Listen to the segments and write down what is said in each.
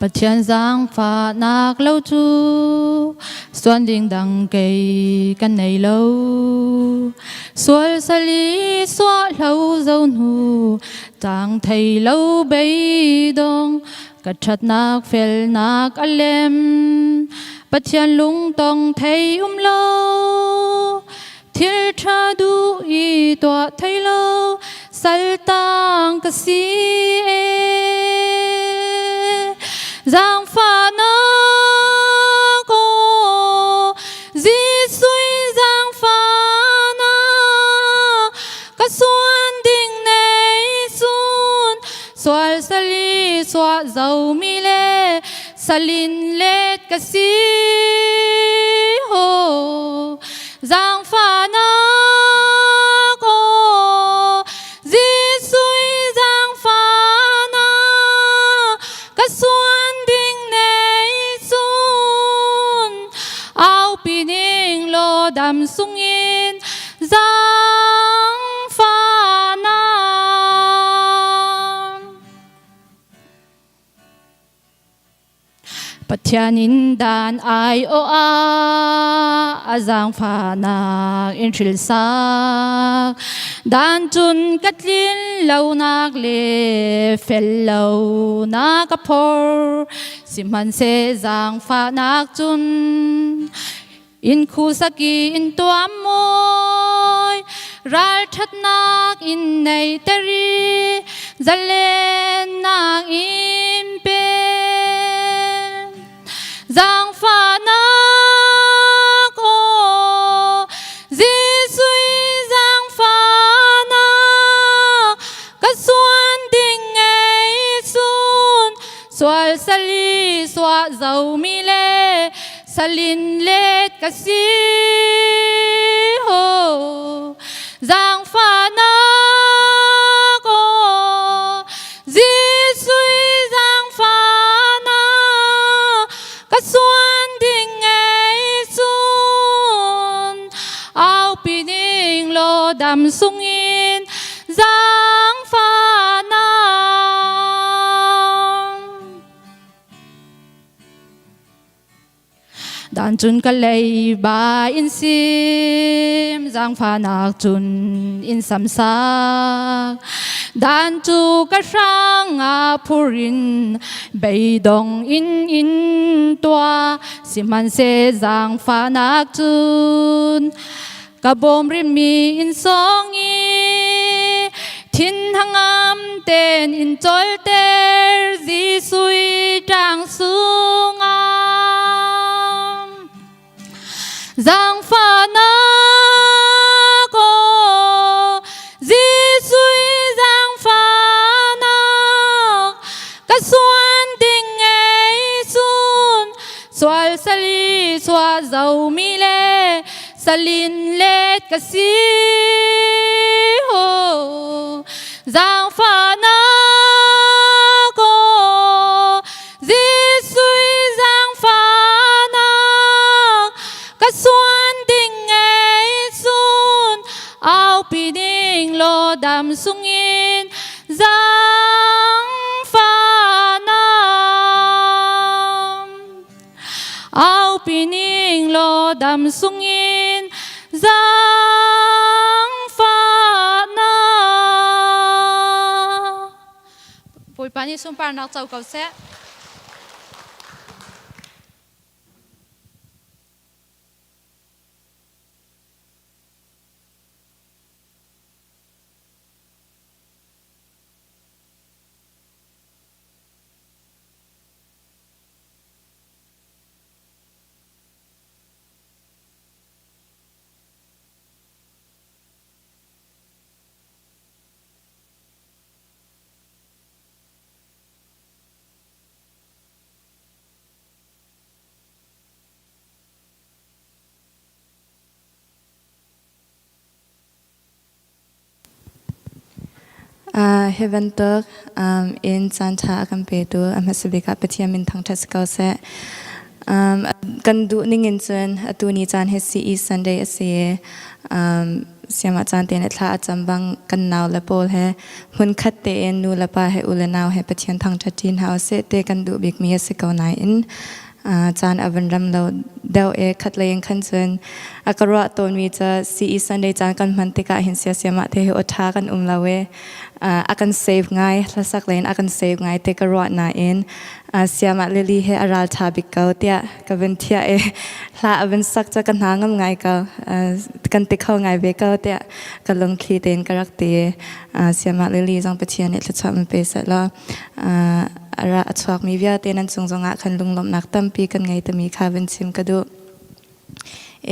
Pathian zaangfahnak lo cu suan ding dang kei kan nei lo. Sual sali suah hlo zo hnu cang thei lo beidong ka ṭhatnak felnak a lem. Pathian lungtong thei um lo thil ṭha duh i tuah thei lo saltang ka si e. Zaangfahnak aw Jesuh zaangfahnak ka suan ding nei sun sual sali suah zomi le salin let ka si ho zaangfahnak aw Jesuh zaangfahnak ka suan ding nei cun aupi ning law dam sungin zaangfahnak. Pathian in dan ai aw ah a zaangfahnak in hril sak. Dan cun ka tlin lonak le fel lonak ka phor. Sihmanhseh zaangfahnak cun in khusaki in tuam mawi ralṭhatnak in nei teri zalennak in pe zaangfahnak aw Jesuh zaangfahnak ka suan ding ngei sun sual sali suah zomi le salin let ka si ho zaangfahnak aw Jesuh zaangfahnak ka suan ding ngei cun aupi ning law dam sungin zaangfahnak. Dan cun ka leiba in sim, zaangfahnak cun in samsak. Dan cu ka hrang ah phur in beidong in in tuah, sihmanhseh zaangfahnak cun ka bawm rinmi in song i thin hangam ten in cawlter Jesuh ṭang sungah zaangfahnak aw Jesuh zaangfahnak ka suan ding ngei sun sual sali suah zomi le salin let ka si ho zaangfahnak aw Jesuh zaangfahnak ka suan ding ngei sun aupi ding law dam sungin zaangfahnak Aupi ning law dam sungin zaangfahnak. Bawipa nih sunparnak co ko seh. Hi bantuk in caanṭha a kan petu a hmasa bik ah Pathian min thangṭhat si ko seh. Kan duh ning in cun atu ni caan hi CE Sunday a si i. Siamah caan te nih thla a cam bang kan nau le pawl he hmunkhat tein nu le pa he u le nau he Pathian thangṭhat ṭi hna usih ti kan duh bikmi a si ko nain caan a van ram lo deuh i khatlei in khan cun a ka ruah tawnmi cu CE Sunday caan kan hman tikah hin siasiamah te hi aw ṭha kan um lo i a kan save ngai hlasak lei in a kan save ngai ti ka ruah nain siamah Lily he a ral ṭha bik ko tiah ka vun thiah i hla a vun sak cu ka hna ngam ngai ko kan ti kho ngai ve ko tiah ka lungthli tein ka rak ti siamah Lily zong Pathian nih thluachuah min pe seh law a chuakmi vialte nan cung zongah khan lunglawmhnak tampi kan ngei timi kha vun chim ka duh.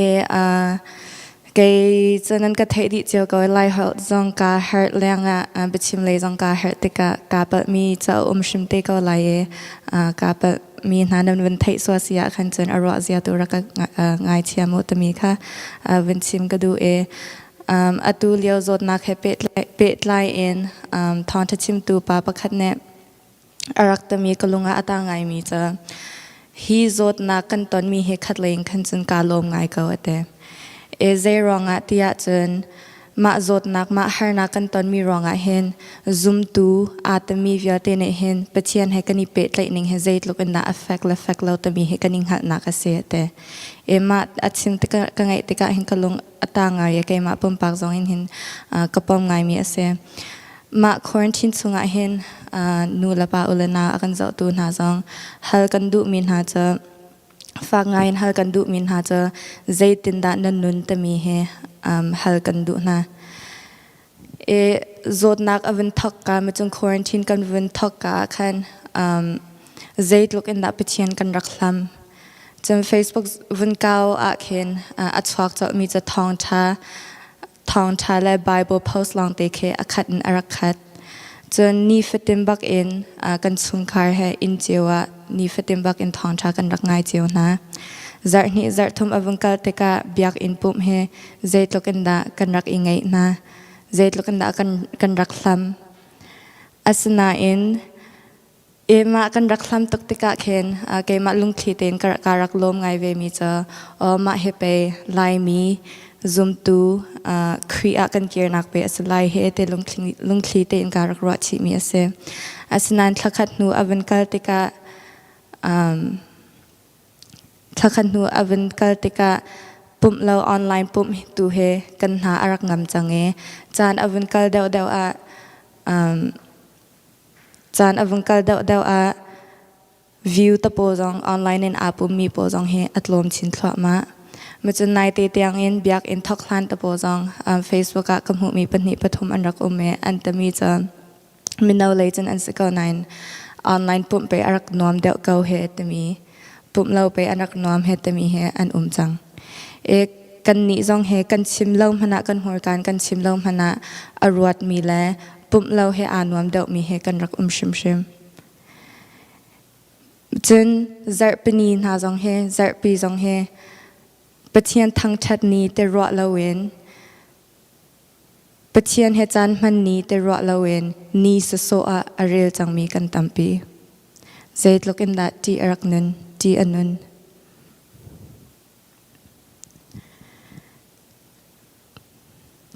E, kei cu nan ka theih dih cio ko lai holh zong ka herh lengah biachim lei zong ka herh tikah kaa palhmi ca um hrim te ko lai i kaa palhmi hna nan vun theih sua si ah khan cun a ruah zia tu rak ka ngaithiam u timi kha vun chim ka duh i atu lio zawtnak he pehtlai in thawngṭha chimtu pa pakhat nih a rak tami ka lung ah a tang ngaimi cu hi zawtnak kan tonmi hi khatlei in khan cun kaa lawm ngai ko a ti. E zei ruangah tiah cun mah zawtnak mah harnak kan tonmi ruangah hin zumtu aa tami vialte nih hin Pathian he kan i pehtlaih ning hi zeitluk in dah a fek le fek lo tami hi kan i hngalhnak a si a ti. E mah a chim tikah ka ngaih tikah hin ka lung a tang ngai i keimah pumpak zong in hin ka pom ngaimi a si. Mah quarantine chungah hin nu le pa u le nau a kan zohtu hna zong hal kan duhmi hna cu fak ngaiin hal kan duhmi hna cu zeitindah nan nun timi hi hal kan duh hna. I zawtnak a vun thok ka macung quarantine kan vun thok ka ah khan zeitluk in dah Pathian kan rak hlam. Cun Facebook vun kau ah khin a chuak colhmi cu thawngṭha thawngṭha le Bible post lawngte khi a khat in a rak khat. Cun nifatin bak in kan chungkhar he inn cio ah nifatin bak in thawngṭha kan rak ngai cio hna. Zarhhnih zarhthum a vung kal tikah biakinn pumh hi zeitluk in dah kan rak i ngeih hna, zeitluk in dah kan rak hlam. Asinain Mah kan rak hlam tuk tikah khin keimah lungthli tein ka rak lawm ngai vemi cu mah hi pei Laimi zumtu Khrih ah kan kirnak pe a si lai he te lungthli tein ka rak ruah chihmi a si. Asinain thlakhat hnu a vun kal tikah thlakhat hnu a vun kal tikah pumh lo online pumh tu he kan hna a rak ngam cang i caan a vun kal deuhdeuh ah Caan a vung kal deuhdeuh ah view te pawl zong online in aa pummi pawl zong hi a tlawm chin thluahmah. Macun naite tiangin biakinn thawk hlan te pawl zong Facebook ah ka hmuhmi pahnih pathum an rak um i an timi cu mino lei cun an si ko nain online pumh pei a rak nuam deuh ko he timi pumh lo pei an rak nuam he timi he an um cang. E kannih zong he kan chim lo hmanh ah kan hmurkaan kan chim lo hmanh ah a ruatmi le pumh lo he aa nuam deuhmi he kan rak um hrimhrim. Cun zarhpini hna zong he zarhpi zong he Pathian thangṭhat ni te ruah loin Pathian he caan hman ni te ruah loin ni sawsawh ah a rel cangmi kan tampi. Zeitluk in dah ṭih a rak nun, ṭih a nun.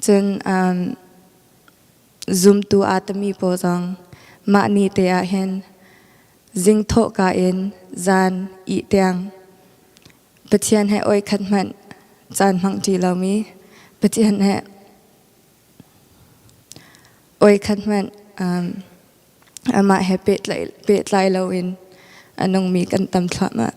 Cun zumtu aa tami pawl zong mah ni te ah hin zing thawhka in zan ih tiang Pathian he oi khat hmanh caan hmang ṭi lomi Pathian he oi khat hmanh amah he pehtlai loin a nungmi kan tam thluahmah.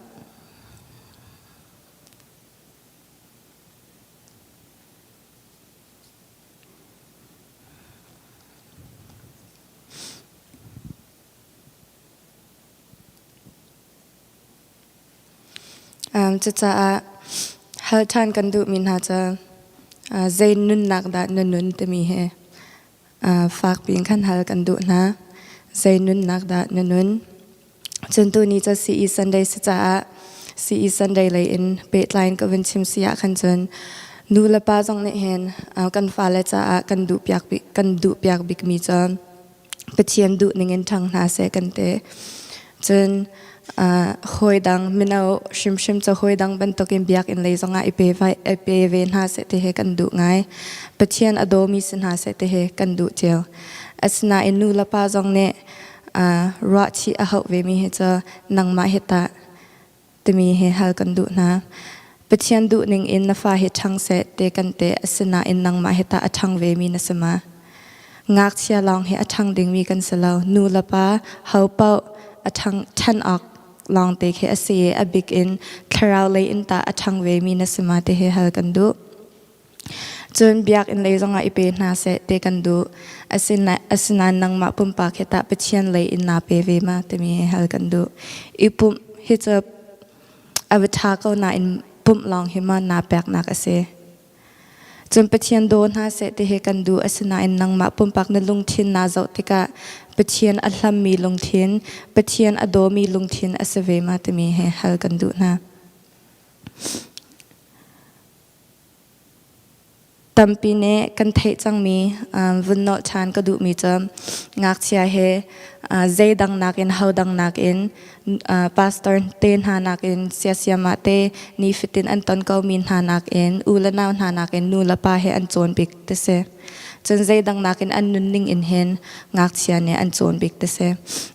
Cucaah hal ṭhan kan duhmi hna cu zei nunnak dah na nun timi hi fakpi in khan hal kan duh hna. Zei nunnak dah na nun? Cun tuni cu CE Sunday si caah CE Sunday lei in pehtlai in ka vun chim si ah khan cun nu le pa zong nih hin kan fale caah kan duhpiak bik kan duhpiak bikmi cu Pathian duh ning in ṭhang hna seh kan ti. Cun Hawi dang mino hrimhrim cu hawi dang bantukin biakinn lei zongah i pe i pe ve hna seh ti hi kan duh ngai. Pathian a dawmi si hna seh ti hi kan duh cio. Asinain nu le pa zong nih ruahchih a hauh vemi hi cu nangmah hi tah timi hi hal kan duh hna. Pathian duh ning in na fa hi ṭhang seh ti kan ti asinain nangmah hi tah a ṭhang vemi na si ma? Ngakchia lawng hi a ṭhang dingmi kan si lo. Nu le pa ho paoh a ṭhang ṭhan awk lawngte khi a si i a bik in thlarau lei in tah a ṭhang vemi na si ma ti hi hal kan duh. Cun biakinn lei zongah i pe hna seh ti kan duh. Asinain nangmah pumpak hi tah Pathian lei in naa pe ve ma timi hi hal kan duh. I pumh hi cu a va ṭha ko nain pumh lawng hi ma naa peknak a si. Cun Pathian daw hna seh ti hi kan duh asinain nangmah pumpak na lungthin naa zoh tikah Pathian a hlammi lungthin, Pathian a dawmi lungthin a si ve ma timi hi hal kan duh hna. Tampi nih kan theih cangmi vun nolh ṭhan ka duhmi cu ngakchia he zeidang nakin hodang nakin pastor te hna nakin siasiamah te nifatin an ton komi hna nakin u le nau hna nakin nu le pa he an cawn bik ti si. Cun zeidang nakin an nunning in hin ngakchia nih an cawn bik ti si.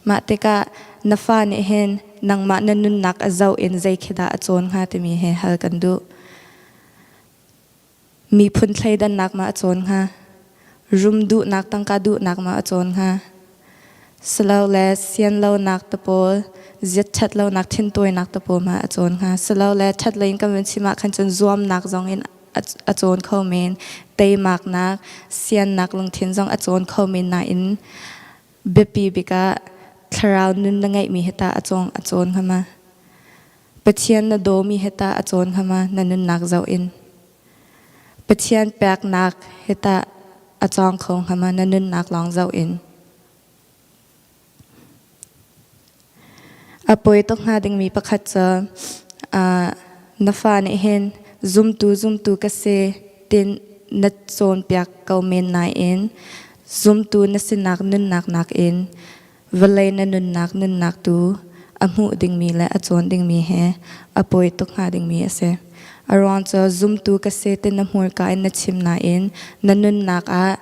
Mah tikah na fa nih hin nangmah na nunnak a zoh in zei khi dah a cawn hnga timi hi hal kan duh. Miphun thleidannak ma a cawn hnga? Rum duhnak tangka duhnak ma a cawn hnga? Silole sianlonak te pawl, ziat ṭhat lonak, thintawinak te pawl ma a cawn hnga? Silole ṭhat lei in kan vun chim ah khan cun zuamnak zong in a cawn kho men, teimaknak, siannak lungthin zong a cawn kho men nain biapi bik ah thlarau nun na ngeihmi hi tah a cawng a cawn hnga ma? Pathian na dawmi he tah a cawn hnga ma na nunnak zoh in? Pathian peknak he tah a cawng kho hnga ma na nunnak lawng zoh in? A poi tuk hnga dingmi pakhat cu na fa nih hin zumtu zumtu ka si tin na cawnpiak ko men nain zumtu na sinak nunnak nakin vawlei na nunnak nunnak tu a hmuh dingmi le a cawn dingmi he a pawi tuk hnga dingmi a si. A ruang cu zumtu ka si ti na hmurka in na chim nain na nunnak ah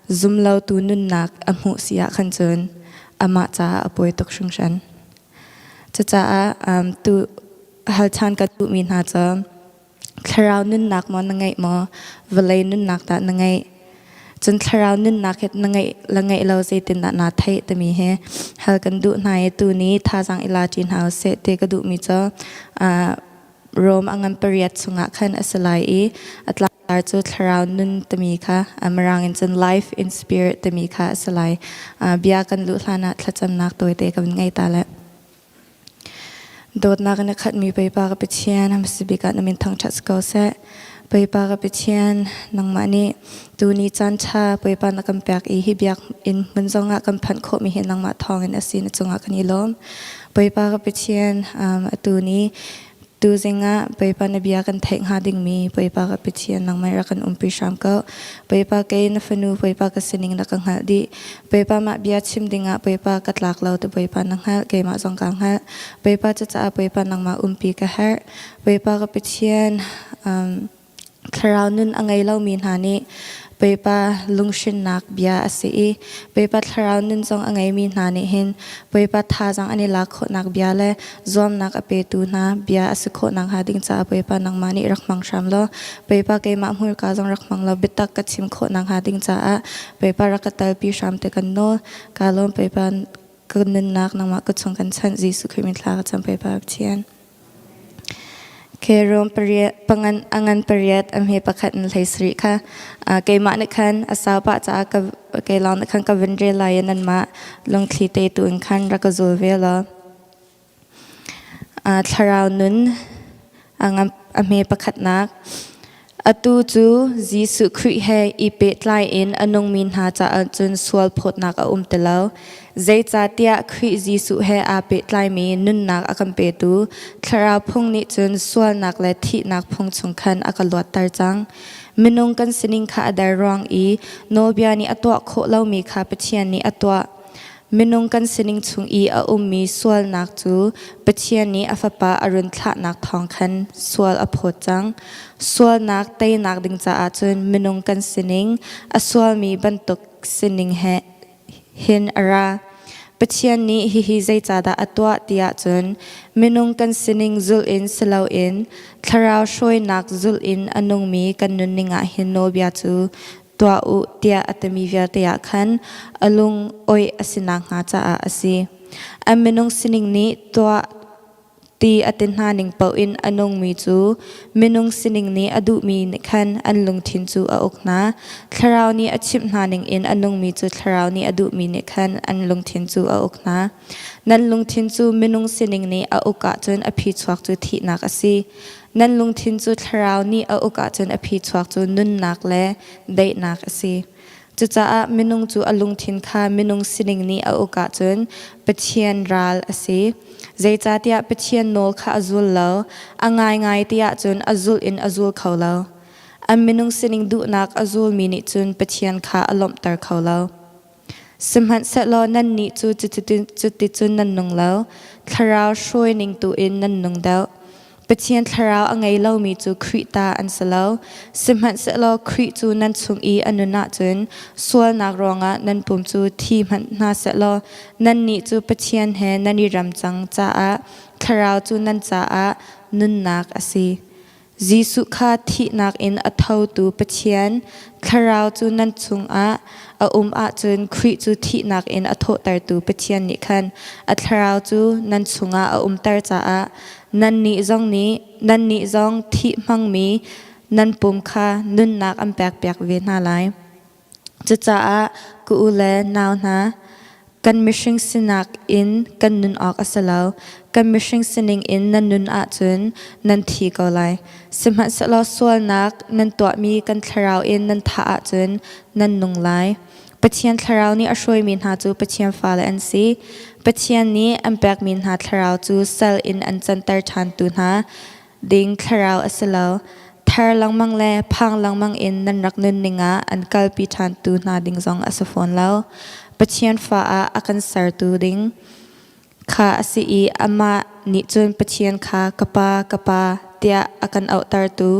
zumlotu nunnak a hmuh si ah khan cun amah caah a pawi tuk hringhran. Cucaah tu hal ṭhan ka duhmi hna cu Thlarau nunnak maw na ngeih maw vawlei nunnak dah na ngeih? Cun thlarau nunnak hi na ngeih le ngeih lo zeitindah naa theih timi hi hal kan duh hna i tuni thazaang i la ṭi hna usih ti ka duhmi cu Rom a ngan pariat chungah khan a si lai i a tlangtar cu thlarau nun timi kha Mirang in cun life in spirit timi kha a si lai. Bia kan luh hlanah thlacamnak tawite kan ngei ta le. Dawtnak in a khatmi Bawipa ka Pathian, hmasa bik ah na min thangṭhat si ko seh. Bawipa ka Pathian, nangmah nih tuni caan ṭha Bawipa na kan pek i hi biakinn hmun zongah kan phanh khawhmi hi nangmah thawngin a si na cungah kan i lawm. Bawipa ka Pathian, atu ni Tuzing ah Bawipa na bia kan theih hnga dingmi Bawipa ka Pathian nangmah rak kan umpi hram ko. Bawipa kei na fanu Bawipa ka sining na ka hngalh dih. Bawipa mah bia chim dingah Bawipa ka tlak lo ti Bawipa na hngalh keimah zong kaa hngalh. Bawipa cucaah Bawipa nangmah umpi ka herh. Bawipa ka Pathian um, Thlarau nun a ngei lomi hna nih Bawipa lunghrinnak bia a si i Bawipa thlarau nun zong a ngeimi hna nih hin Bawipa thazaang an i lak khawhnak bia le zuamnak a petu hna bia a si khawh nakhnga ding caah Bawipa nangmah nih rak hmang hram law Bawipa keimah hmurka zong rak hmang law biatak ka chim khawh nakhnga ding caah Bawipa rak ka telpi hram te kan nawl. Kaa lawm Bawipa ka nunnak nangmah ka chung kan chanh Jesuh Khrih min thla ka cam Bawipa Pathian. Rom pariat pangan angan pariat a hme pakhat in hlei sarih kha keimah nih khan a sau pah caah ka kei lawng nih khan ka vun rel lai i nanmah lungthli te tu in khan rak ka zul ve law thlarau nun a hme pakhatnak Atu cu Jesuh Khrih he i pehtlai in a nungmi hna caah cun sual phawtnak a um ti lo. Zeicahtiah Khrih Jesuh he aa pehtlaimi nunnak a kan petu Thlarau phung nih cun sualnak le thihnak phung chung khan a ka luatter cang. Minung kan sining kha a der ruang i nawlbia nih a tuah khawh lomi kha Pathian nih a tuah. Minung kan sining chung i a ummi sualnak cu Pathian nih a Fapa a run thlahnak thawng khan sual a phawt cang. Sualnak teinak ding caah cun minung kan sining a sualmi bantuk sining he hin a ra. Pathian nih hihi zeicahdah a tuah tiah cun minung kan sining zulh in si loin thlarau hruainak zulh in a nungmi kan nunning ah hin nawlbia cu tuah u tiah a timi vialte ah khan a lung oih a si nakhnga caah a si. An minung sining nih tuah ti a ti hna ning paoh in a nungmi cu minung sining nih a duhmi nih khan an lungthin cu a uk hna. Thlarau nih a chimh hna ning in a nungmi cu thlarau nih a duhmi nih khan an lungthin cu a uk hna. Nan lungthin cu minung sining nih a uk ahcun a phichuak cu thihnak a si. Nan lungthin cu thlarau nih a uk ahcun a phichuak cu nunnak le daihnak a si. Cucaah minung cu a lungthin kha minung sining nih a uk ahcun Pathian ral a si. Zeicahtiah Pathian nawl kha a zul lo, a ngaingai ti ahcun a zulh in a zul kho lo. An minung sining duhnak a zulmi nih cun Pathian kha a lawmhter kho lo. Sihmanhsehlaw nannih cu cuticun nan nung lo, Thlarau hruaining tu in nan nung deuh. Pathian thlarau a ngei lomi cu Khrih ta an si lo. Sihmanhsehlaw Khrih cu nan chung i a nun ahcun sualnak ruangah nan pum cu thi hmanh hna sehlaw nannih cu Pathian he nan i rem cang caah thlarau cu nan caah nunnak a si. Jesuh kha thihnak in a thotu Pathian thlarau cu nan chungah a um ahcun Khrih cu thihnak in a thawhtertu Pathian nih khan a thlarau cu nan chungah a umter caah nannih zong nih nannih zong thih hmangmi nan pum kha nunnak an pekpiak ve hna lai. Cucaah ka u le nau hna, kan mihring sinak in kan nun awk a si lo. Kan mihring sining in nan nun ahcun nan thi ko lai. Sihmanhsehlaw sualnak nan tuahmi kan thlarau in nan thah ahcun nan nung lai. Pathian thlarau nih a hruaimi hna cu Pathian fale an si. Pathian nih an pekmi hna thlarau cu sal in an canter ṭhantu hna ding thlarau a si lo. Ther lengmang le phang lengmang in nan rak nunning ah an kalpi ṭhantu hna ding zong a si fawn lo. Pathian fa ah a kan sertu ding kha a si i amah nih cun Pathian kha ka Pa, ka Pa tiah a kan auhtertu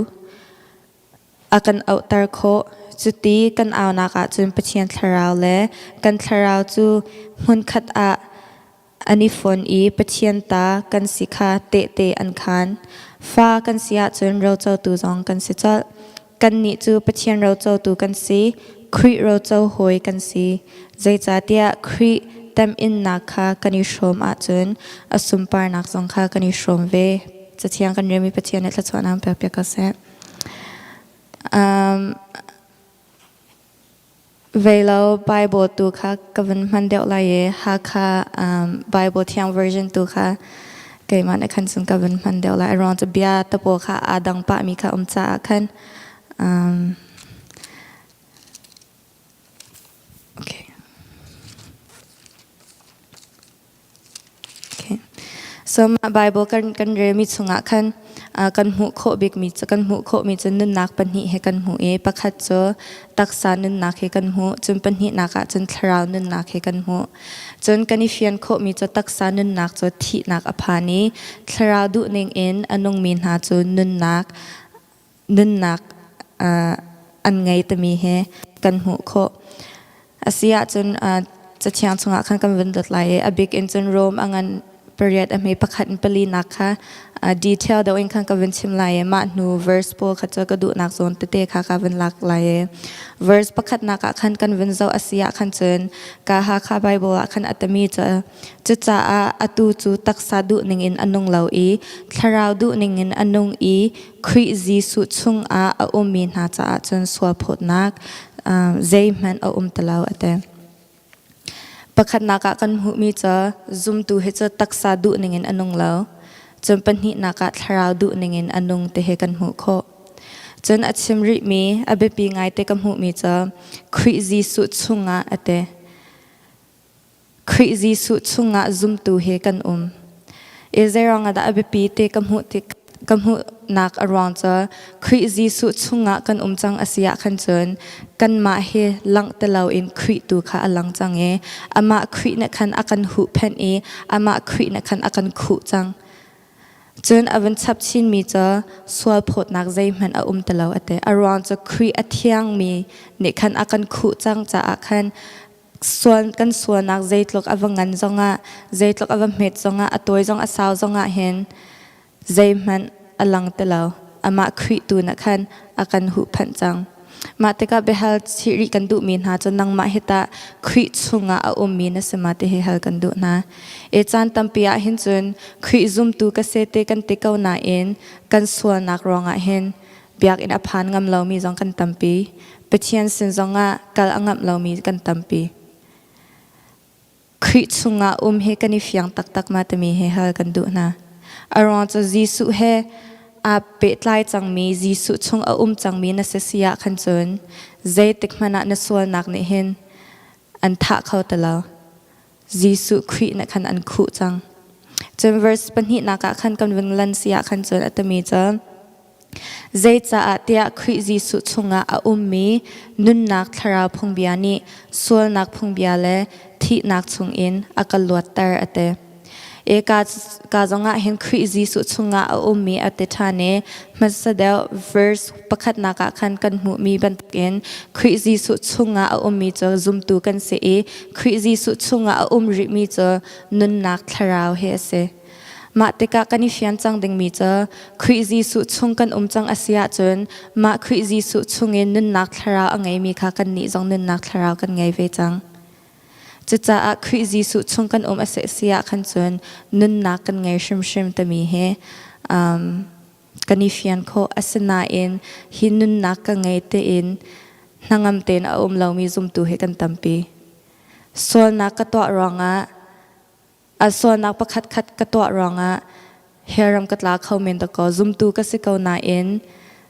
a kan auhter khawh. Cuti kan aunak ahcun Pathian thlarau le kan thlarau cu hmunkhat ah an i fon i Pathian ta kan si kha tehte an khaan. Fa kan si ahcun rocotu zong kan si colh. Kannih cu Pathian rocotu kan si, Khrih roco hawi kan si. Zeicahtiah Khrih temhinnak kha kan i hrawm ahcun a sunparnak zong kha kan i hrawm ve. Cathiang kan relmi Pathian nih thluachuahnak pek piak ko seh. Veilo Bible tu kha ka vun hman deuh lai i Hakha Bible Thiang version tu kha keimah nih khan cun ka vun hman deuh lai. Aruang cu bia te pawl kha aa dang pahmi kha um caah khan okay. Okay. So mah Bible kan relmi chungah khan kan hmuh khawh bikmi cu kan hmuh khawhmi cu nunnak pahnih he kan hmuh i pakhat cu taksa nunnak he kan hmuh cun pahnihnak ah cun thlarau nunnak he kan hmuh. Cun kan i fian khawhmi cu taksa nunnak cu thihnak a phan i thlarau duhning in a nungmi hna cu nunnak nunnak an ngei timi hi kan hmuh khawh. A si ahcun Cathiang chungah khan kan vun dot lai i a bik in cun Rome a ngan pariat a hme pakhat in pali nak kha detail deuh in khan ka vun chim lai i mah hnu verse pawl kha cu ka duhnak zawn tete kha ka vun lak lai i verse pakhatnak ah khan kan vun zoh a si ah khan cun ka Hakha Bible ah khan a tami cu cucaah atu cu taksa duhning in a nung lo i thlarau duhning in a nung i Khrih Jesuh chungah a ummi hna caah cun sualphawtnak zeihmanh a um ti lo a ti. Pakhatnak ah kan hmuhmi cu zumtu hi cu taksa duhning in a nung lo. Cun pahnihnak ah thlarau duhning in a nung ti hi kan hmuh khawh. Cun a chim rihmi a biapi ngaite ka hmuhmi cu Khrih Jesuh chungah a ti. Khrih Jesuh chungah zumtu he kan um. I zeiruangah dah a biapi ti ka hmuh tik ka hmuh nak a ruang cu Khrih Jesuh chungah kan um cang a si ah khan cun kanmah hi langh ti loin Khrih tu kha a lang cang i amah Khrih nih khan a kan huhphenh i amah Khrih nih khan a kan khuh cang. Cun a vun chap chinmi cu sualphawtnak zeihmanh a um ti lo a ti. A ruang cu Khrih a thiangmi nih khan a kan khuh cang caah khan sual kan sualnak zeitluk a va ngan zongah zeitluk a va hmet zongah a tawi zong a sau zongah hin zeihmanh a lang ti lo. Amah Khrih tu nih khan a kan huhphenh cang. Mah tikah biahal chih rih kan duhmi hna cu nangmah hi tah Khrih chungah a ummi na si ma ti hi hal kan duh hna. E caan tampi ah hin cun Khrih zumtu ka se te kan ti ko nain kan sualnak ruangah hin biakinn a phan ngam lomi zong kan tampi. Pathian sin zongah kal a ngamh lomi kan tampi. Khrih chungah um hi kan i fiang taktak ma timi hi hal kan duh hna. A ruang cu Jesuh he aa pehtlai cangmi Jesuh chung a um cangmi na si si ah khan cun zeitik hmanh ah na sualnak nih hin an thah kho ti lo. Jesuh Khrih nih khan an khuh cang. Cun verse pahnihnak ah khan kan vun lan si ah khan cun a timi cu Zeicaah tiah Khrih Jesuh chungah a ummi nunnak thlarau phungbia nih sualnak phungbia le thihnak chungin a ka luatter a ti. E ka, ka zongah hin Khrih Jesuh chungah a ummi a ti ṭhan i hmasa deuh verse pakhatnak ah khan kan hmuhmi bantukin Khrih Jesuh chungah a ummi cu zumtu kan si i Khrih Jesuh chungah a um rihmi cu nunnak thlarau hi a si. Mah tikah kan i fian cang dingmi cu Khrih Jesuh chung kan um cang a si ahcun mah Khrih Jesuh chungin nunnak thlarau a ngeimi kha kannih zong nunnak thlarau kan ngei ve cang. Cucaah Khrih Jesuh chung kan um a si si ah khan cun nunnak kan ngei hrimhrim timi hi um, kan i fian khawh. Asinain hi nunnak ka ngei tein hnangam tein a um lomi zumtu hi kan tampi. Sualnak ka tuah ruangah A sualnak pakhatkhat ka tuah ruangah hellram ka tla kho men dakaw zumtu ka si ko nain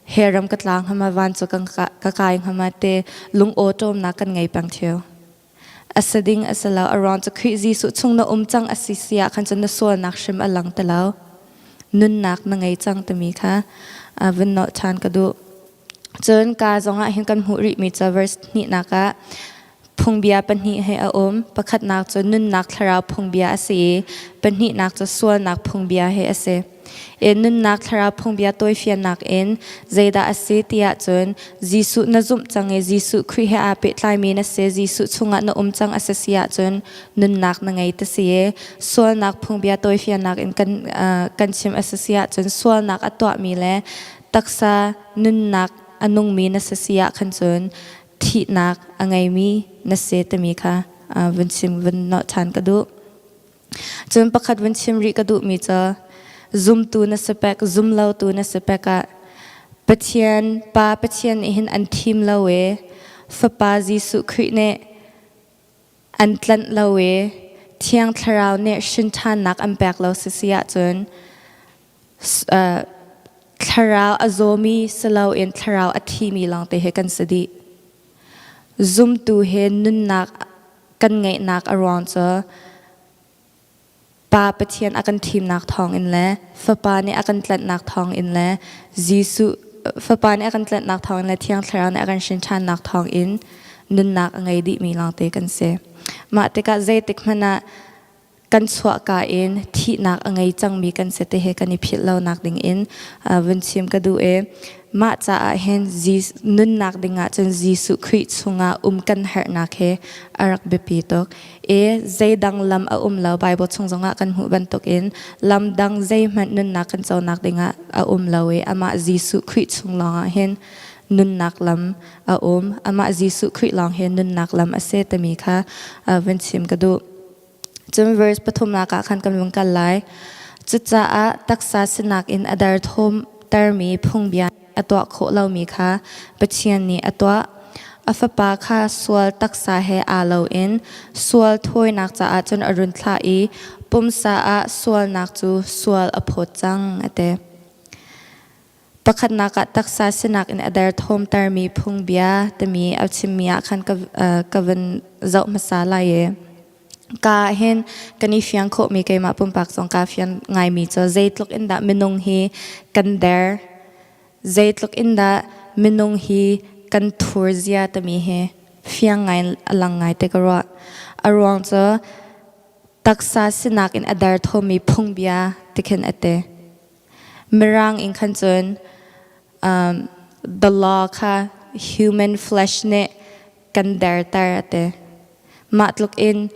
hellram ka tla hngama van cu ka kai hngama te lungawṭawmnak kan ngei peng ṭheo. A si ding a si lo a ruang cu Khrih Jesuh chung na um cang a si si ah khan cun na sualnak hrim a lang ti lo. Nunnak na ngei cang timi kha vun nolh ṭhan ka duh. Cun ka zongah hin kan hmuh rihmi cu verse hnihnak ah phungbia pahnih he a um. Pakhatnak cu nunnak thlarau phungbia a si i pahnihnak cu sualnak phungbia he a si. I nunnak thlarau phungbia tawifiannak in zeidah a si tiah cun Jesuh na zumh cang i Jesuh Khrih he aa pehtlaimi na si, Jesuh chungah na um cang a si si ahcun nunnak na ngei ti si i sualnak phungbia tawifiannak in kan, uh, kan chim a si si ahcun sualnak a tuahmi le taksa nunnak a nungmi na si si ah khan cun thihnak a ngeimi na si timi kha vun chim vun nolh ṭhan ka duh. Cun pakhat vun chim rih ka duhmi cu zumtu na si pek zumlotu na si pek ah Pathian Pa Pathian nih hin an thim lo i Fapa Jesuh Khrih nih an tlanh lo i Thiang Thlarau nih hrinṭhannak an pek lo si si ahcun thlarau a zawmi si loin thlarau a thimi lawngte hi kan si dih. Zumtu he nunnak kan ngeihnak a ruang cu Pa Pathian a kan thimnak thawngin le Fapa nih a kan tlanhnak thawngin le Jesuh Fapa nih a kan tlanhnak thawngin le Thiang Thlarau nih a kan hrin ṭhannak thawngin nunnak a ngei dihmi lawngte kan si. Mah tikah zeitik hmanh ah kan chuahka in thihnak a ngei cangmi kan si ti hi kan i philh lonak ding in vun chim ka duh i mah caah hin nunnak ding ah cun Jesuh Khrih chungah um kan herhnak hi a rak biapi tuk i zeidang lam a um lo Bible chung zongah kan hmuh bantukin lam dang zeihmanh nunnak kan conak dingah a um lo i amah Jesuh Khrih chung lawngah hin nunnak lam a um amah Jesuh Khrih lawng hi nunnak lam a si timi kha vun chim ka duh. Cun verse pathumnak ah khan kan vung kal lai. Cucaah taksa sinak in a derthawm termi phungbia a tuah khawh lomi kha Pathian nih a tuah. A fapa kha sual taksa he aa loin sual thawinak caah cun a run thlah i pumsa ah sualnak cu sual a phawt cang a ti. Pakhatnak ah taksa sinak in a derthawmtermi phungbia timi a chimmi ah khan ka, ka vun zoh hmasa lai i. Ka hin kan i fiang khawhmi keimah pumpak zong kaa fian ngaimi cu zeitluk in dah minung hi kan der, zeitluk in dah minung hi kan thur zia timi hi fiang ngai a lang ngai te ka ruah. A ruang cu taksa sinak in a derthawmmi phungbia tikhin a ti. Mirang in khan cun the law kha human flesh nih kan derter a ti. Mah tluk in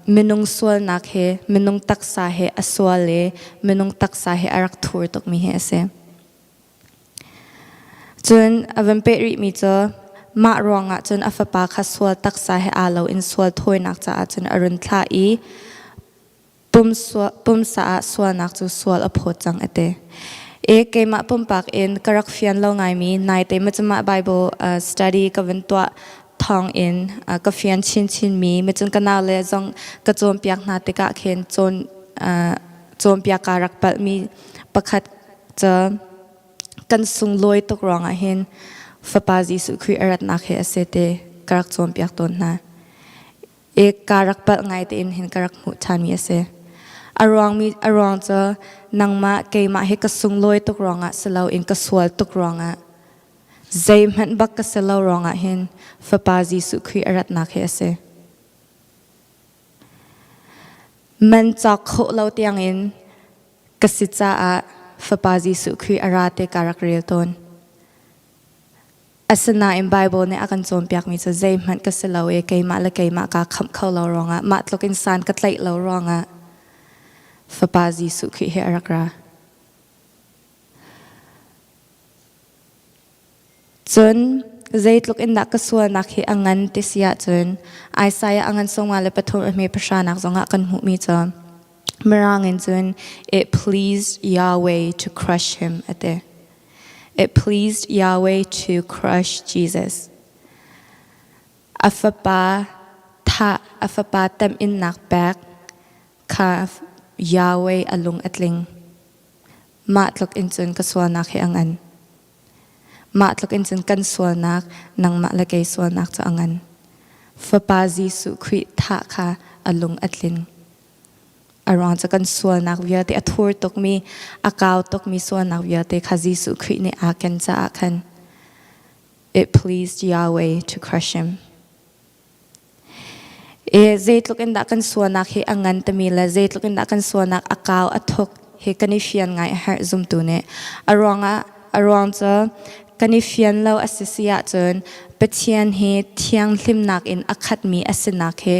minung sualnak he minung taksa he a sual i minung taksa he a rak thur tukmi hi a si. Cun a van peh rihmi cu mah ruangah cun a fapa kha sual taksa he aa lo in sual thawinak caah cun a run thlah i pumsa ah sualnak cu sual a phawt cang a ti. E keimah pumpak in ka rak fian lo ngaimi naite macumah Bible study ka van tuah thawng in ka fian chinchin mi macun ka nau le zong ka cawnpiak hna tikah khin cawn cawnpiak ka rak palhmi pakhat cu kan sunglawi tuk ruangah hin Fapa Jesuh Khrih a ratnak hi a si ti ka rak cawnpiak tawn hna. I ka rak palh ngai tein hin ka rak hmuh ṭhanmi a si. A ruangmi a ruang cu nangmah keimah hi ka sunglawi tuk ruangah si loin ka sual tuk ruangah zeihmanh bak ka si lo ruangah hin Fapa Jesuh Khrih a ratnak hi a si. Man cawk khawh lo tiangin ka si caah Fapa Jesuh Khrih a ra te ka rak rel tawn. Asinain Baibal nih a kan cawnpiakmi cu zeihmanh ka si lo i keimah le keimah kaa khamh kho lo ruangah mah tluk in san ka tlaih lo ruangah Fapa Jesuh Khrih hi a rak ra. Cun zeitluk in dah ka sualnak hi a ngan ti si ahcun Isaiah a ngan sawmnga le pathum a hme pahranak zongah kan hmuhmi cu Mirang in cun it pleased Yahweh to crush him a ti. It pleased Yahweh to crush Jesus. A fapa thah, a fapa temhinnak pek kha Yahweh a lung a tling. Mah tluk in cun ka sualnak hi a ngan. Mah tluk in cun kan sualnak, nangmah le kei sualnak cu a ngan. Fapa Jesuh Khrih thah kha a lung a tling. A ruang cu kan sualnak vialte a thur tukmi, a kau tukmi sualnak vialte kha Jesuh Khrih nih aa ken caah khan it pleased Yahweh to crush him. E zeitluk in dah kan sualnak hi a ngan timi le zeitluk in dah kan sualnak a kau a thuk hi kan i fian ngai a herh zumtu nih. A ruangah a ruang cu kan i fian lo a si si ahcun Pathian hi thianghlimnak in a khatmi a sinak hi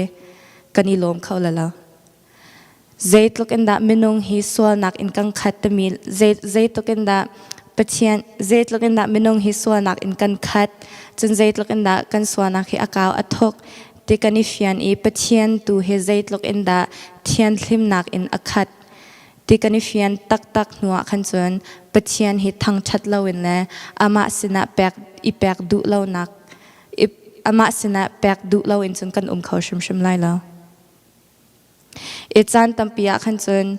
kan i lawm kho la lo. Zeitluk in dah minung hi sualnak in kan khat timi zeitluk in dah Pathian zeitluk in dah minung hi sualnak in kan khat cun zeitluk in dah kan sualnak hi a kau a thuk ti kan i fian i Pathian tu hi zeitluk in dah thianhlimnak in a khat ti kan i fian taktak hnuah khan cun Pathian hi thangṭhat loin le amah sinah pek i pek duh lonak amah sinah pek duh loin cun kan um kho hrimhrim lai lo. I caan tampi ah khan cun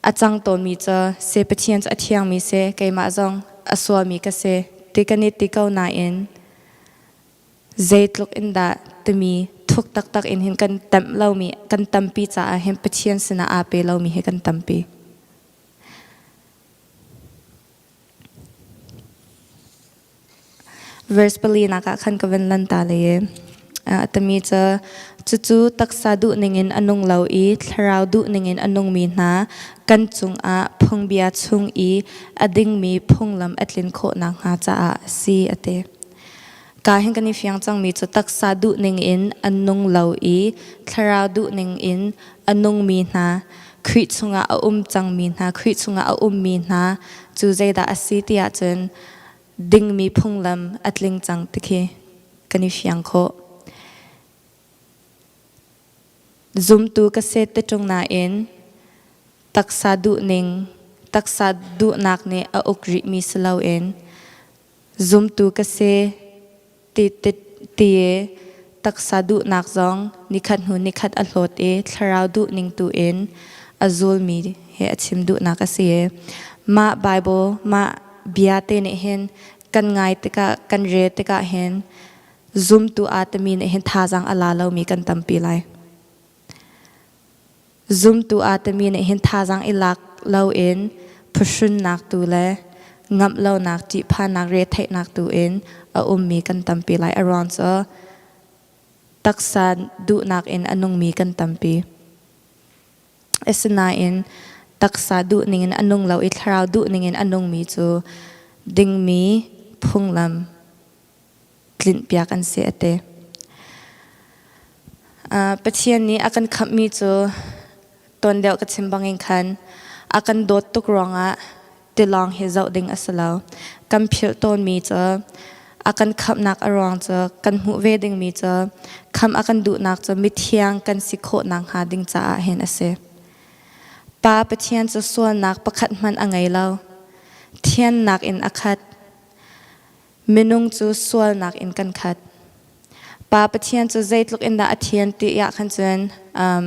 a cang tawnmi cu se Pathian cu a thiangmi si keimah zong a sualmi ka si ti kan i ti ko nain zeitluk in dah timi thuk taktak in hin kan temh lomi kan tampi caah hin Pathian sinah aa pe lomi hi kan tampi. Verse palinak ah khan ka van lan ta le a tami cu cucu taksa duh ningin a nung lo i thlarau duh ningin a nungmi hna kan cungah phungbia chung i a dingmi phunglam a tlin khawh nakhnga caah a si a ti. Ka hin kan i fiang cangmi cu taksa duh ningin a nung lo i thlarau duh ningin a nungmi hna Khrih chungah a um cangmi hna Khrih chungah a ummi hna cu zeidah a si ti ahcun dingmi phunglam a tling cang ti khi kan i fiang khawh. Zumtu ka si ti ṭung nain taksa duhning, taksa duhnak nih a uk rihmi si loin zumtu ka si ti ti ti taksa duhnak zong nikhat hnu nikhat a hlawt i thlarau duhning tu in a zulmi he a chim duhnak a si. Mah Bible, mah bia te nih hin kan ngai tikah, kan rel tikah hin Zumtu aa timi nih hin thazaang a la lomi kan tampi lai. Zumtu aa timi nih hin thazaang i lak loin phuhrunnak tu le ngamh lonak, ṭihphannak, retheihnak tu in a ummi kan tampi lai. A ruang cu taksa duhnak in a nungmi kan tampi. Asinain taksa duhning in a nung lo i thlarau duhning in a nungmi cu dingmi phunglam tlinhpiak an si a ti. Pathian nih a kan khamhmi cu tuan deuh ka chim bangin khan a kan dawt tuk ruangah tilawng hi zoh ding a si lo. Kan philh tawnmi cu a kan khamhnak a ruang cu kan hmuh ve dingmi cu khamh a kan duhnak cu mithiang kan si khawh nakhnga ding caah hin a si. Pa Pathian cu sualnak pakhat hmanh a ngei lo. Thiannak in a khat. Minung cu sualnak in kan khat. Pa Pathian cu zeitluk in dah a thian ti ah khan cun um,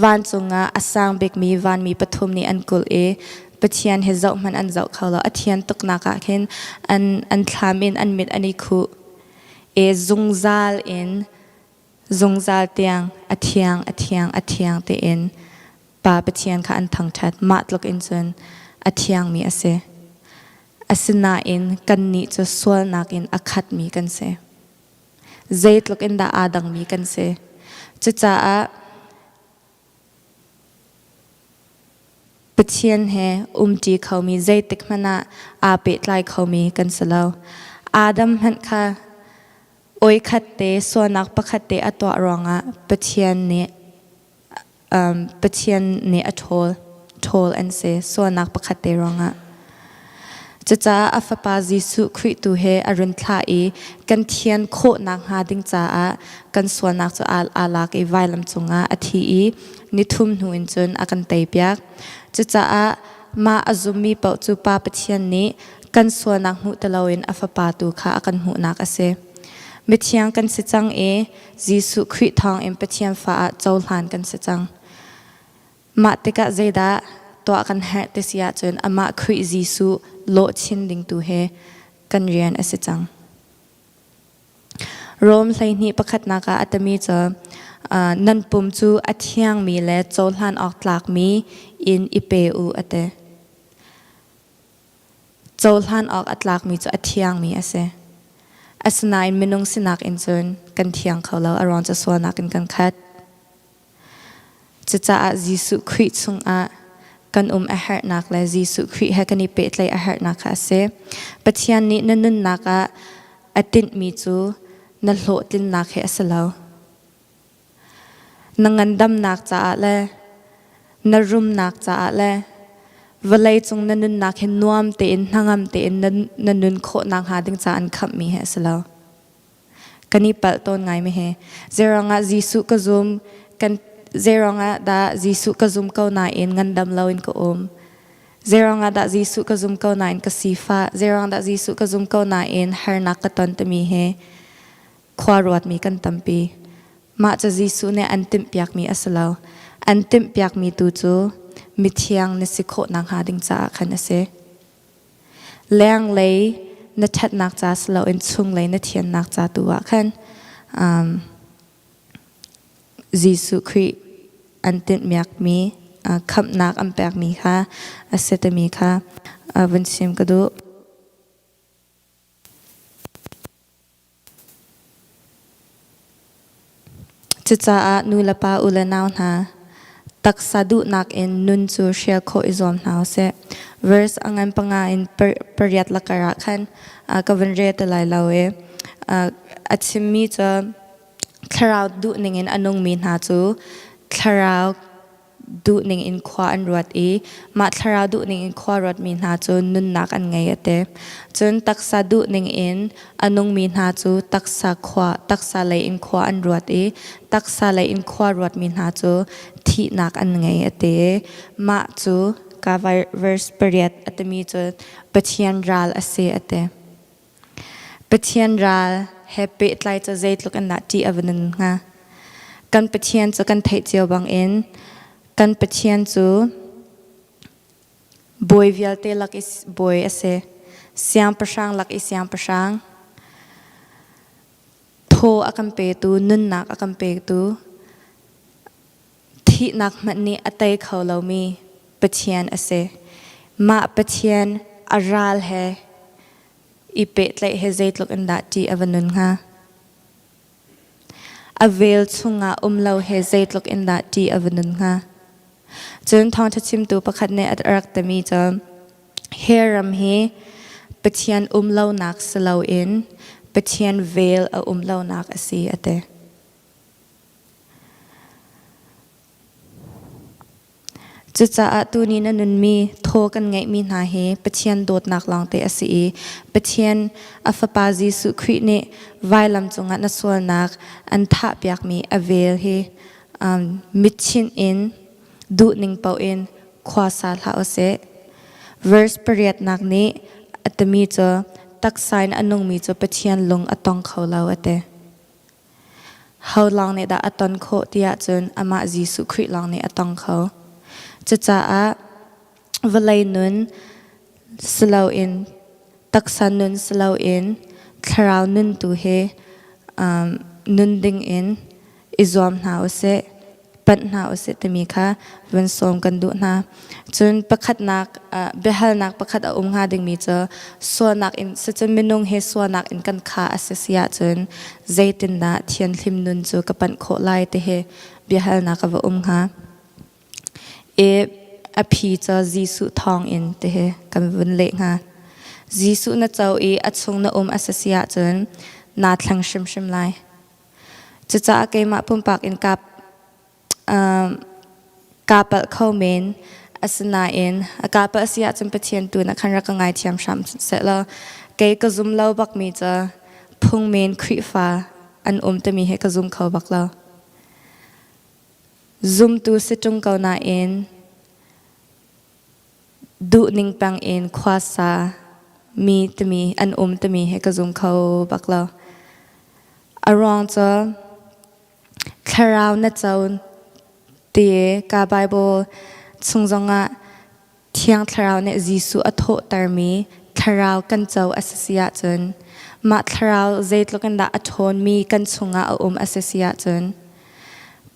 vancung ah a sang bikmi vanmi pathum nih an kulh i Pathian hi zoh hmanh an zoh kho lo. A thian tuknak ah khin an, an thlam in an mit an i khuh i zungzal in zungzal tiang a thiang a thiang a thiang tiin Pa Pathian kha an thangṭhat. Mah tluk in cun a thiangmi a si. Asinain kannih cu sualnak in a khatmi kan si. Zeitluk in dah aa dangmi kan si. Cucaah Pathian he umṭi khomi zeitik hmanh ah aa pehtlai khomi kan si lo. Adam hmanh kha oi khat te sualnak pakhat te a tuah ruangah Pathian nih Pathian nih a ṭhawl. Ṭhawl an si sualnak pakhat te ruangah. Cucaah a fapa Jesuh Khrih tu he a run thlah i kan thian khawh nakhnga ding caah kan sualnak cu aa lak i vailam cungah a thi i nithum hnu in cun a kan teipiak. Cucaah mah a zummi paoh cu Pa Pathian nih kan sualnak hmuh ti loin a fapa tu kha a kan hmuhnak a si. Mithiang kan si cang i Jesuh Khrih thawngin Pathian fa ah cohlan kan si cang. Mah tikah zeidah tuah kan herh ti si ahcun amah Khrih Jesuh lawh chin ding tu he kan rian a si cang. Rom 12 pakhatnak ah a tami cu nan pum cu a thiangmi le cohlan awk tlakmi in i pe u a ti. Cohlan awk a tlakmi cu a thiangmi a si. Asinain minung sinak in cun kan thiang kho lo, a ruang cu sualnak in kan khat. Cucaah Jesuh Khrih chungah kan um a herhnak le Jesuh Khrih he kan i pehtlaih a herhnak kha a si. Pathian nih na nunnak ah a tinhmi cu na hlawhtlinnak hi a si lo. Na ngandamnak caah le na rumnak caah le vawleicung na nunnak hi nuam tein hnangam tein na nun khawh nakhnga ding caah an khamhmi hi a si lo. Kan i palh tawn ngai mi hi. Zeiruangah Jesuh ka zum, kan zeiruangah dah Jesuh ka zum ko nain ngandam loin ka um. Zeiruangah dah Jesuh ka zum ko nain ka sifah. Zeiruang dah Jesuh ka zum ko nain harnak ka ton timi hi khua ruatmi kan tampi. Mah cu Jesuh nih an timhpiakmi a si lo. An timhpiakmi tu cu mithiang na si khawh nakhnga ding caah khan a si. Lenglei na ṭhatnak ca si loin chunglei na thiannak ca tu ah khan um, Jesuh Khrih an tinhmiakmi uh, khamhnak an pekmi kha a si timi kha uh, vun chim ka duh. Cucaah nu le pa u le nau hna, taksa duhnak in nun cu hrial khawh i zuam hna usih. Verse a ngan panga in pariat lakar ah khan ka vun rel ti lai lo i a chimmi cu thlarau duhning in a nungmi hna cu thlarau duhning in khua an ruat i mah thlarau duhning in khua ruatmi hna cu nunnak an ngei a ti. Cun taksa duhning in a nungmi hna cu taksa khua taksa lei in khua an ruat i taksa lei in khua ruatmi hna cu thihnak an ngei a ti. Mah cu ka verse pariat a timi cu Pathian ral a si a ti. Pathian ral he pehtlai cu zeitluk in dah ṭih a va nun hnga. Kan Pathian cu kan theih cio bangin kan Pathian cu bawi vialte lak i bawi a si. Siangpahrang lak i siangpahrang. Thaw a kan petu, nunnak a kan petu, thihnak hmanh nih a tei kho lomi Pathian a si. Mah Pathian a ral he i pehtlaih he zeitluk in dah ṭih a va nun hnga? A vel chungah um lo he zeitluk in dah ṭih a va nun hnga? Cun thawngṭha chimtu pakhat nih a rak timi cu hi ram hi Pathian um lonak si loin Pathian vel a um lonak a si a ti. Cucaah tuni na nunmi thaw kan ngeihmi hna hi Pathian dawtnak lawngte a si i Pathian a Fapa Jesuh Khrih nih vailam cungah na sualnak an thahpiakmi a vel hi mitchinh in duhning paoh in khua sa hlah usih. Verse pariatnak nih a timi cu taksa in a nungmi cu Pathian lung a tong kho lo a ti. Ho lawng nih dah a ton khawh ti ahcun amah Jesuh Khrih lawng nih a tong kho. Cucaah vawlei nun si loin taksa nun si loin thlarau nun tu hi nun ding in i zuam hna usih. panh hna usih timi kha vun sawm kan duh hna. Cun pakhatnak biahalnak pakhat a um hnga dingmi cu sualnak in sicun minung he sualnak in kan kha a si si ahcun zeitindah thianhlim nun cu ka panh khawh lai ti hi biahalnak a va um hnga. I a phi cu Jesuh thawng in ti hi kan vun leh hnga. Jesuh na co i a chung na um a si si ahcun naa thleng hrimhrim lai. Cucaah keimah pumpak in kaa kaa palh kho men. Asinain kaa palh si ahcun Pathian tu na khan rak ka ngaithiam hram sehlaw kei ka zum lo bakmi cu phungmen Khrihfa an um timi hi ka zum kho bak lo. Zumtu si ṭung ko nain duhning peng in khuasa mi timi an um timi hi ka zum kho bak lo. A ruang cu thlarau na co ti ka Bible chung zongah Thiang Thlarau nih Jesuh a thawhtermi thlarau kan co a si si ahcun mah thlarau zeitluk in dah a ṭhawnmi kan chungah a um a si si ahcun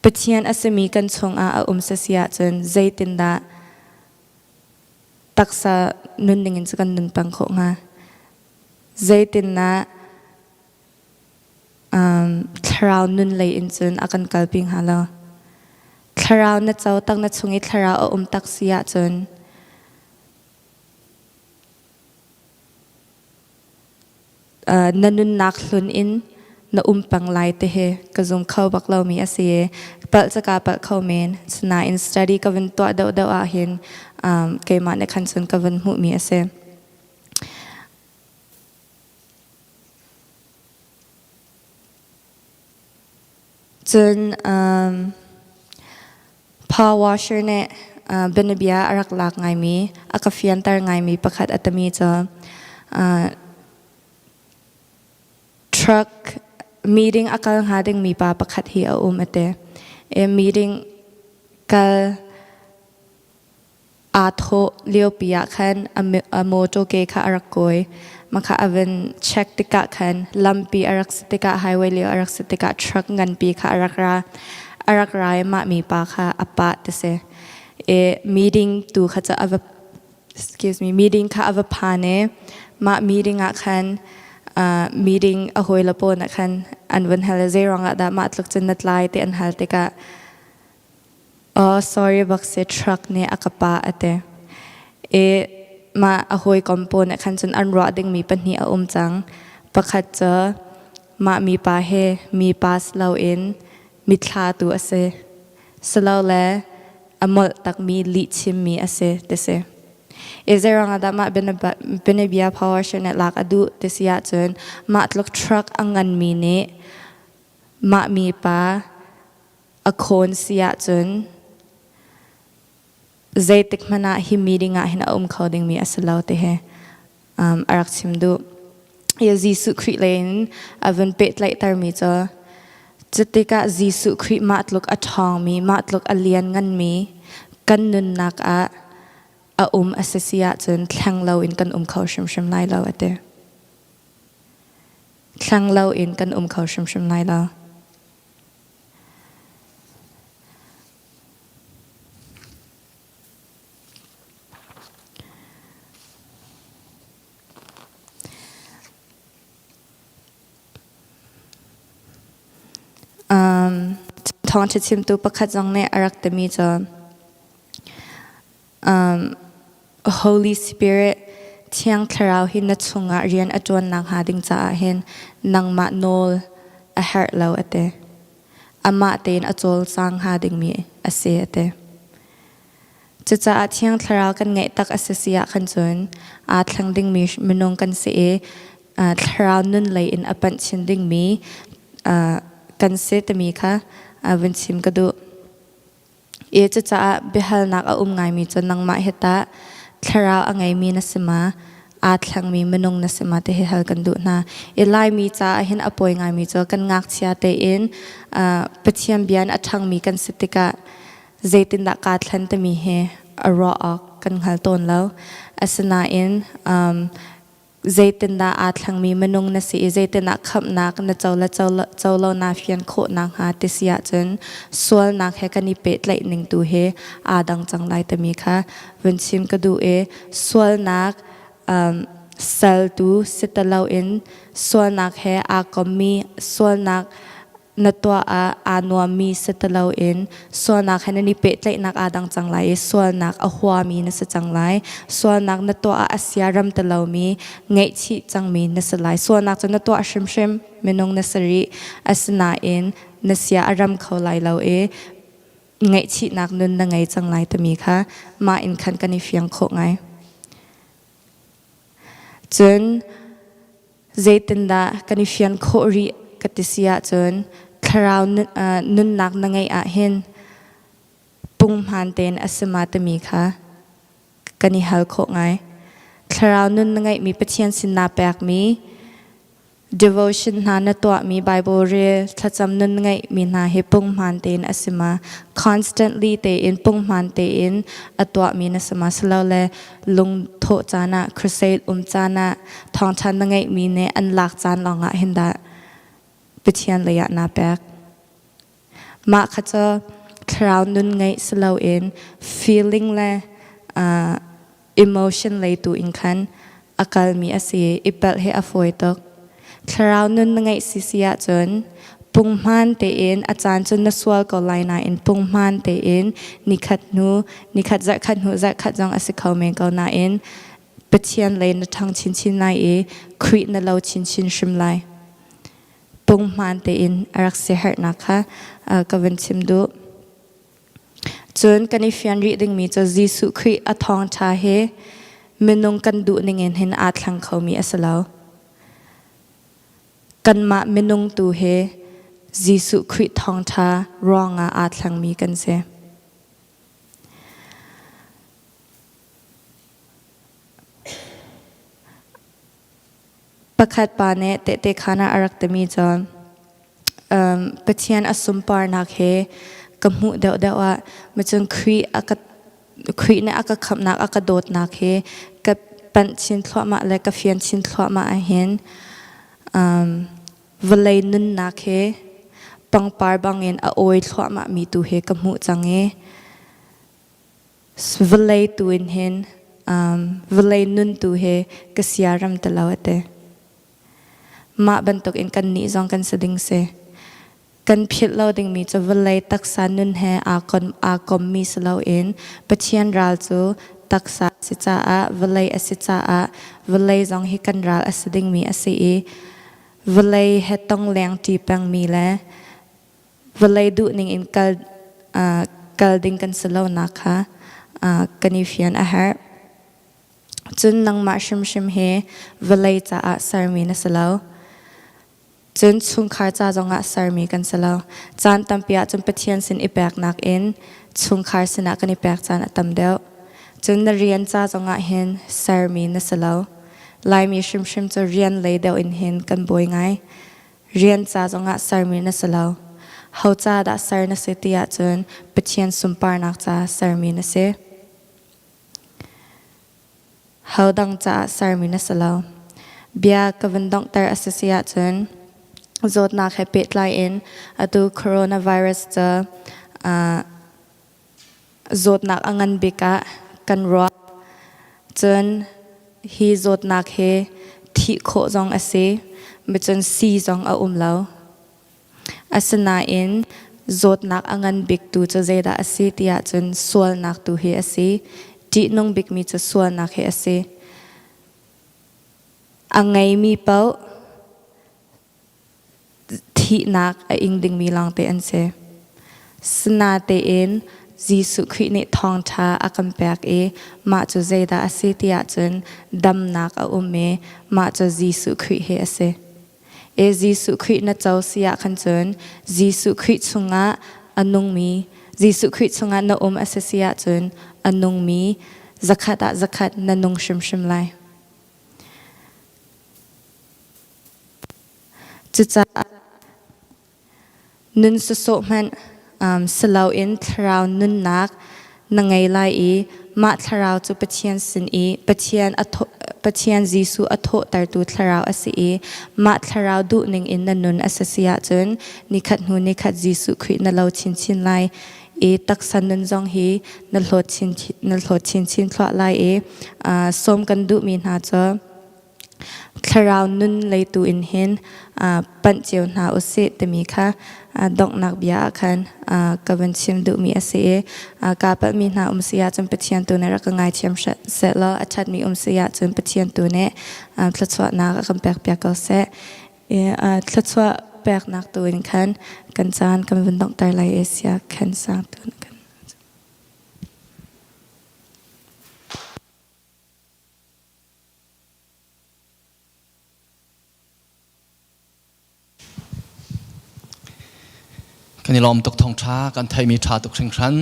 Pathian a simi kan chungah a um si si ahcun zeitindah taksa nunning in cu kan nun peng khawh hnga? Zeitindah thlarau nun lei in cun a kan kalpi hnga lo? Thlarau na co tak na chung i thlarau a um tak si ahcun na nunnak hlun in na um peng lai ti hi ka zum kho bak lomi a si i palh cu kaa palh kho men. Sinain study ka vun tuah deuhdeuh ahhin keimah nih khan cun ka vun hmuhmi a si. Cun Paul Washer nih bianabia a rak lak ngaimi, a ka fianter ngaimi pakhat a timi cu truck meeting a kal hnga dingmi pa pakhat hi a um a ti. Meeting kal aa thawh liopi ah khan a motor ke kha a rak kawi. Mah kha a van check tikah khan lampi a rak si tikah highway lio a rak si tikah truck nganpi kha a rak ra. A rak ra i mah mipa kha a pah ti si. I meeting tu kha cu a va excuse me meeting kha a va phan i mah meeting ah khan uh, meeting a hawile pawl nih khan an vun hal i zei ruangah dah mah tluk cun na tlai ti an hal tikah Oh sorry bak si truck nih a ka pah a ti. I mah a hawikom pawl nih khan cun an ruah dingmi pahnih a um cang. Pakhat cu mah mipa hi mipa si loin mithla tu a si. Silole a molh takmi lihchimmi a si ti si. I zeiruang ah dah mah bianabia power nih lak a duh ti si ahcun mah tluk truck a nganmi nih mah mipa a khawn si ahcun zeitik hmanh ah hi meeting ah hin a um kho dingmi a si lo ti hi a rak chim duh. Jesuh Khrih lei in a vun pehtlaihtermi cu cutikah Jesuh Khrih mah tluk a ṭhawngmi, mah tluk a liannganmi kan nunnak ah a um a si si ahcun thleng loin kan um kho hrimhrim lai lo a ti. Thlang loin kan um kho hrimhrim lai lo. Thawngṭha chimtu pakhat zong nih a rak timi cu Holy Spirit Thiang Thlarau hi na chungah rian a ṭuannak hnga ding caah hin nangmah nawl a herh lo a ti. Amah tein a cawlcang hnga dingmi a si a ti. Cucaah Thiang Thlarau kan ngeih tak a si si ah khan cun aa thleng dingmi minung kan si i thlarau nun lei in a panh chin dingmi kan si timi kha vun chim ka duh. I cucaah biahalnak a um ngaimi cu nangmah hi tah thlarau a ngeimi na si ma? Aa thlengmi minung na si ma ti hi hal kan duh hna. I Laimi caah hin a pawi ngaimi cu kan ngakchia tein Pathian bia in a ṭhangmi kan si tikah zeitindah kaa thlen timi hi a ruah awk kan hngal tawn lo. Asinain zeitindah aa thlengmi minung na si i zeitindah khamhnak na co le co lo naa fian khawh nakhnga ti si ahcun sualnak he kan i pehtlaih ning tu hi aa dang cang lai timi kha vun chim ka duh i sualnak saltu si ti loin sualnak he aa kommi sualnak na tuah ah aa nuammi si ti loin sualnak he nan i pehtlaihnak aa dang cang lai i sualnak a huami na si cang lai. Sualnak na tuah ah a siaram ti lomi, ngaihchih cangmi na si lai. Sualnak cu na tuah hrimhrim, minung na si rih. Asinain na sia a ram kho lai lo i ngaihchihnak nun na ngei cang lai timi kha mah in khan kan i fiang khawh ngai. Cun zeitindah kan i fian khawh rih ka ti si ahcun thlarau nunnak na ngeih ahhin punghman tein a si ma timi kha kan i hal khawh ngai. Thlarau nun na ngeihmi Pathian sin naa pekmi Devotion hna na tuahmi Bible rel thlacam nun ngeihmi hna hi punghman tein a si ma? Constantly tein punghman tein a tuahmi na si ma? Silole lungthawh caan ah, crusade um caan ah, thawngṭha na ngeihmi nih an lak caan lawngah hin dah Pathian lei ah naa pek? Mah kha cu thlarau nun ngeih si loin feeling le emotion lei tu in khan a kalmi a si i pelh hi a fawi tuk. Thlarau nun na ngeih sisi ahcun punghman tein a caan cun na sual ko lai nain punghman tein nikhat hnu nikhat zarhkhat hnu zarhkhat zong a si kho men ko nain Pathian lei na ṭhang chinchin lai i Khrih na lo chinchin hrim lai. Punghman tein a rak siaherhnak kha ka vun chim duh. Cun kan i fian rih dingmi cu Jesuh Khrih a thawngṭha hi minung kan duh ningin hin aa thleng khomi a si lo. Kanmah minung tu hi Jesuh Khrih thawngṭha ruangah aa thlengmi kan si. Pakhat pa nih tehte khaan ah a rak timi cu Pathian a sunparnak he ka hmuh deuhdeuh ah macun Khrih a ka Khrih nih a ka khamhnak a ka dawtnak he ka panh chin thluahmah le ka fian chin thluahmah ahhin vawlei nunnak he pangpar bangin a awi thluahmah mi tu he ka hmuh cang i Vawlei tu in hin vawlei nun tu hi ka siaram ti lo a ti. Mah bantuk in kannih zong kan si ding si. Kan philh lo dingmi cu vawlei taksa nun he aa kommi si loin Pathian ral cu taksa a si caah vawlei a si caah vawlei zong hi kan ral a si dingmi a si i vawlei he tongleng ṭi pengmi le vawlei duhning in kal kal ding kan si lonak kha kan i fian a herh. Cun nangmah hrimhrim hi vawlei caah sermi na si lo. Cun chungkhar ca zongah sermi kan si lo. Caan tampi ah cun Pathian sin i peknak in chungkhar sinah kan i pek caan a tam deuh. Cun na rian ca zongah hin sermi na si lo. Laimi hrimhrim cu rian lei deuh in hin kan buai ngai. Rian ca zongah sermi na si lo. Ho ca dah ser na si ti ahcun Pathian sunparnak ca sermi na si. Ho dang caah sermi na si lo. Bia ka vun donghter a si si ahcun zawtnak he pehtlai in atu coronavirus cu zawtnak a ngan bik ah kan ruah. Cun hi zawtnak hi thih khawh zong a si, cun sii zong a um lo. Asinain zawtnak a ngan bik tu cu zeidah a si tiah cun sualnak tu hi a si. Ṭihnung bikmi cu sualnak hi a si. A ngeimi paoh thihnak a ing dingmi lawngte an si. Sinatein Jesuh Khrih nih thawngṭha a kan pek i mah cu zeidah a si tiah cun damnak a um i mah cu Jesuh Khrih hi a si. E Jesuh Khrih na co si ah khan cun Jesuh Khrih chungah a nungmi Jesuh Khrih chungah na um a si si ahcun a nungmi zakhat ah zakhat na nung hrimhrim lai. Cucaah nun sawsawh hmanh si loin thlarau nunnak na ngei lai i mah thlarau cu Pathian sin i Pathian a Pathian Jesuh a thawhtertu thlarau a si i mah thlarau duhning in na nun a si si ahcun nikhat hnu nikhat Jesuh Khrih na lo chinchin lai i taksa nun zong hi na hlawt chin na hlawt chinchin thluah lai i sawm kan duhmi hna cu Thlarau nun leitu in hin panh cio hna usih timi kha donghnak bia ah khan ka van chim duhmi a si i kaa palhmi hna um si ahcun Pathian tu nih rak ka ngaithiam sehlaw a ṭhatmi um si ahcun Pathian tu nih thluachuahnak a kan pekpiak ko seh. I thluachuah peknak tu in khan kan caan kan vun donghter lai i sia khan sang tu kan. Kan i lawm tuk thawngṭha kan theimi ṭha tuk hringhran.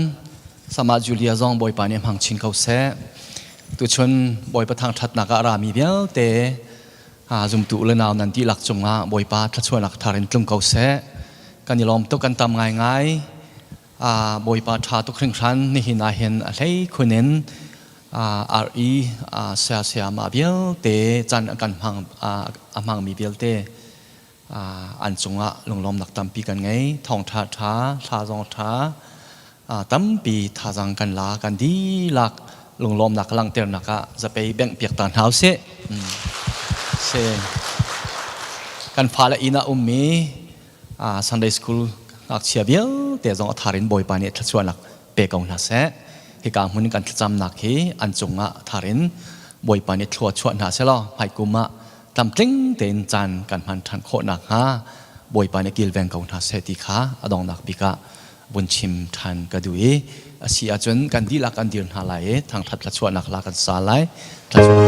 Sama Julia zong Bawipa nih hmang chin ko seh. Tuchun Bawipa thangṭhatnak ah a rami vialte zumtu u le nau nan dihlak cungah Bawipa thluachuahnak thar in tlung ko seh. Kan i lawm tuk kan tam ngaingai. Bawipa ṭha tuk hringhran nihin ah hin a hlei khun in RE saya sayama vialte can kan hmang a hmangmi vialte an cungah lunglawmnak tampi kan ngei thawngṭha ṭha thla zong ṭha tampi thazang kan la kan dihlak lunglawmnak langhternak ah zapei bengh piak ta hna usih se kan fale inn ah ummi Sunday school ngakchia vialte zong a thar in Bawipa nih thluachuahnak pe ko hna seh. Hika hmun kan thlacamnak hi an cungah thar in Bawipa nih thlua chuah hna seh law hmaikum ah tlamtling tein caan kan hman ṭhan khawh nakhnga Bawipa nih kilveng ko hna seh ti kha a donghnak bik ah vun chim ṭhan ka duh i a si ahcun kan dihlak kan dir hna lai i thangṭhat thluachuahnak la kan sa lai. Thluachuah.